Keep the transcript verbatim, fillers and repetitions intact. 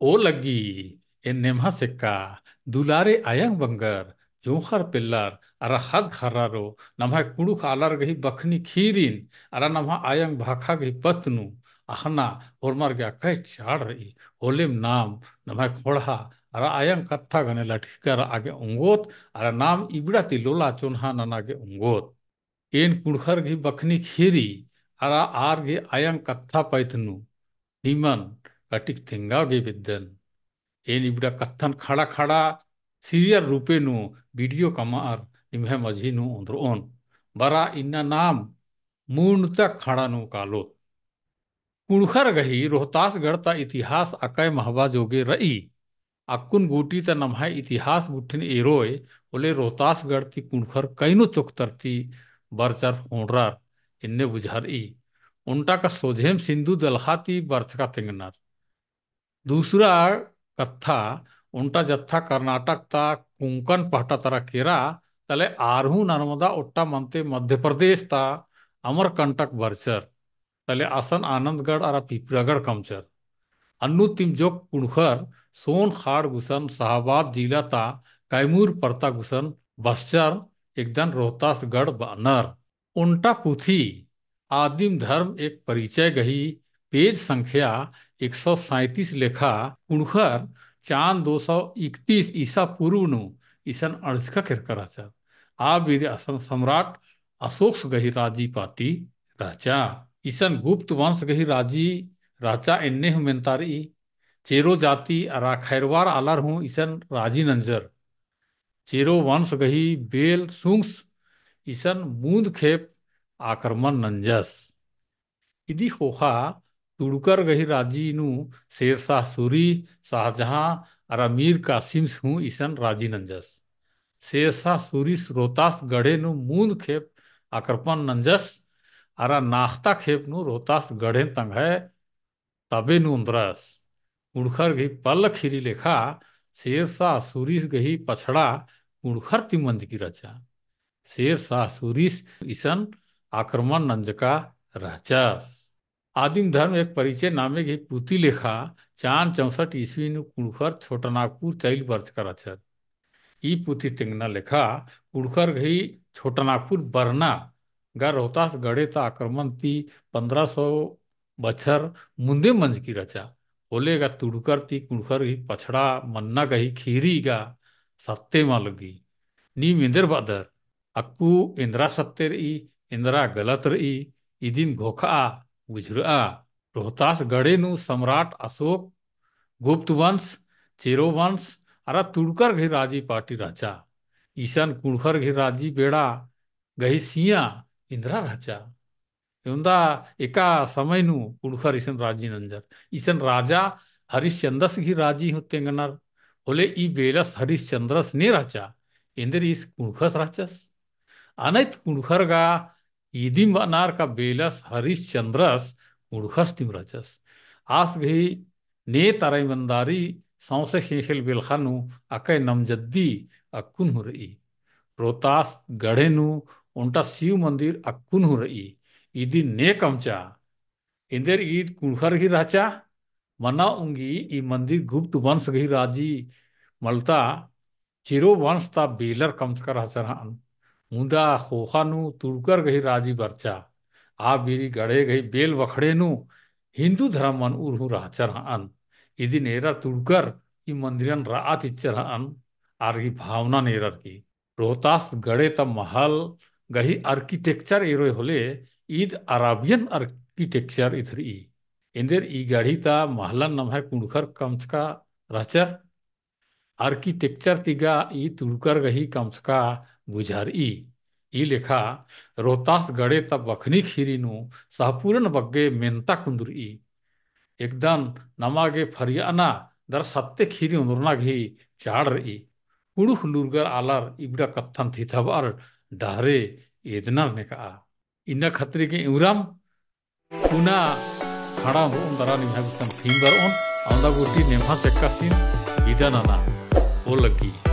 ओ लग्गी, एन नेम्हा सेक्का, दुलारे अयंग बंगर, जोंख़र पेल्लर, अरा ख़द्द ख़र्रारो, नम्है कुँड़ुख़ आलर गही बखनी ख़ीरिन, अरा नम्है अयंग भाखा गही पत्त नू, अख़ना होरमर गे अकय चाड़ रई, होलेम नाम, नम्है ख़ोंड़हा, अरा अयंग कत्था गने लटकी कर आगे ओंगोत, अरा नाम इबड़ा ती लोला चोन्हा नना गे ओंगोत। एन कुँड़ुख़र गही बखनी ख़ीरी, अरा आर गही अयंग कत्था पत्त नू, निमन कटिक तेंगा गे बेद्दन। एन इबड़ा कत्थन खड़ा खड़ा serial रूपे नू video कमअर निम्है मझी नू ओन्द्रओन। बरा इन्ना नाम मुन्द तक खड़ा नू कालोत। कुँड़ुख़र गही रोहतासगढ़ ता इतिहास अकय महबा जोगे रई। अक्कुन गूटी ता नम्है इतिहास गुट्ठिन एरोय, होले रोहतासगढ़ ती कुँड़ुख़र कइनो चोकतर ती बरचर ख़ोंड़रर, एन्ने बुझारई। ओन्टा का सोझेम सिंधु दलख़ा ती बरचका तेंगनर। दूसरा कत्था, ओन्टा जत्था कर्नाटक ता कोंकण पहटा तरा केरा, तले आर हूँ नर्मदा ओट्टा मनते मध्य प्रदेश ता अमरकंटक बरचर। तले असन आनंदगढ़ अरा पिपरागढ़ कमचर। अन्नु तिम जोक कुँड़ुख़र सोनख़ाड़ गुसन शाहबाद जिला ता कैमूर परता गुसन बसचर, एकदन रोहतासगढ़ बअनर। ओन्टा पुथी आदिम धर्म एक परिचय गही page संख्या एक सौ सैंतीस लेखा कुँड़ुख़र चान दो सौ इकतीस ईसा पूर्व नू इसन अंड़सका केरका रहचर। आ बीरी असन सम्राट अशोकस गही राजी पाटी रहचा। इसन गुप्त वंश गही राजी रहचा एन्ने हूँ मेन्ता रई। चेरो जाति अरा खैरवार आलर हूँ इसन राजी नंजर। चेरो वंश गही बेल सुंगस इसन मुन्द खेप आक्रमण नंजस। इदी ख़ोख़ा तुड़ुकर गही राजी नू शेरशाह सूरी, शाहजहाँ अरा मीर कासिमस हूँ इसन राजी नंजस। शेरशाह सूरीस रोहतासगढ़े नू मुन्द खेप आक्रमण नंजस अरा नाख़ता खेप नू रोहतासगढ़ेन तंग्है तबे नू ओन्द्रस। कुँड़ुख़र गही पल्ल ख़ीरी लेखा शेरशाह सूरीस गही पछड़ा कुँड़ुख़र ती मंजकी रहचा। शेरशाह सूरीस इसन आक्रमण नंजका रहचस। आदिम धर्म एक परिचय नामे गही पुथी लेखा चान चौसठ ईस्वी नू कुँड़ुख़र छोटानागपुर चइल बरचका रहचर। ई पुथी तेंगना लेखा कुँड़ुख़र गही छोटानागपुर बरना गा रोहतासगढ़े ता आक्रमण ती पन्द्रह सौ बछर मुन्दे मंजकी रहचा। होले गा तुड़ुकर ती कुँड़ुख़र गही पछड़ा मन्ना गही ख़ीरी गा सत्ते मा लग्गी। नीम एन्देर बअदर, अक्कु एन्दरा सत्ते रई, एन्दरा गलत रई, इदिन घोखआ बुझुरआ। रोहतासगढ़े नू सम्राट अशोक, गुप्त वंश, चेरो वंश, अरा तुड़ुकर गही राजी पाटी रहचा। इसन कुँड़ुख़र गही राजी बेड़ा गही सियाँ एन्दरा रहचा। एवंदा एका समय नू कुँड़ुख़र इसन राजी नंजर। इसन राजा हरिश्चंद्रस गही राजी हूँ तेंगनर। होले ई बेलस हरिश्चंद्रस ने रहचा। एन्देर ईस कुँड़ुख़स रहचस। अनैत कुँड़ुख़र गा इदिम बअनर का बेलस हरिश्चंद्रस कुँड़ुख़स तिम रहचस। आस गही ने तरईमंदारी सौंसे ख़ेख़ेल बेलख़ा नू अकय नमजद्दी अक्कुन हूँ रई। रोहतासगढ़े नू ओन्टा सिव मंदिर अक्कुन हूँ रई। इदिन ने कमचा। एन्देर ईद कुँड़ुख़र गही रहचा। मना उंगी ई मंदिर गुप्त वंश गही राजी मलता चेरो वंश ता बेलर कमचका रहचर हअन। मुदा ख़ोख़ा नू तुड़ुकर गही राजी बरचा। आ बीरी गढ़े गही बेल बखड़े नू हिन्दू धरमन उर हूँ रहचर हअन। इदिन एरर तुड़ुकर ई मंदिरन रआ चिच्चर हअन। आर गही भावना नेरर की। रोहतासगढ़े ता महल गही architecture एरोय होले ईद Arabian architecture इथरई। एन्देर ई गढ़ी ता महलन नम्है कुँड़ुख़र कमचका रहचर। Architecture ती गा ई तुड़ुकर गही कमचका बुझारई। ई लेखा रोहतासगढ़े ता बखनी ख़ीरी नू सहपुरन बग्गे मेन्ता कुन्दुरई। एकदन नमा गे फरियाना दरा सत्ते ख़ीरी ओन्दरना गही चाड़ रई। कुँड़ुख़ लूरगर आलर इबड़ा कत्थन थिथबअर डहरे एदनर नेकआ। इन्ना खतरी गे इवरम पुना खड़ा ओन्द्रओन दरा निम्है गुसन फिन बरओन, अवंदा गूटी नेम्हा सेक्कासिन बिदा नना। ओ लग्गी।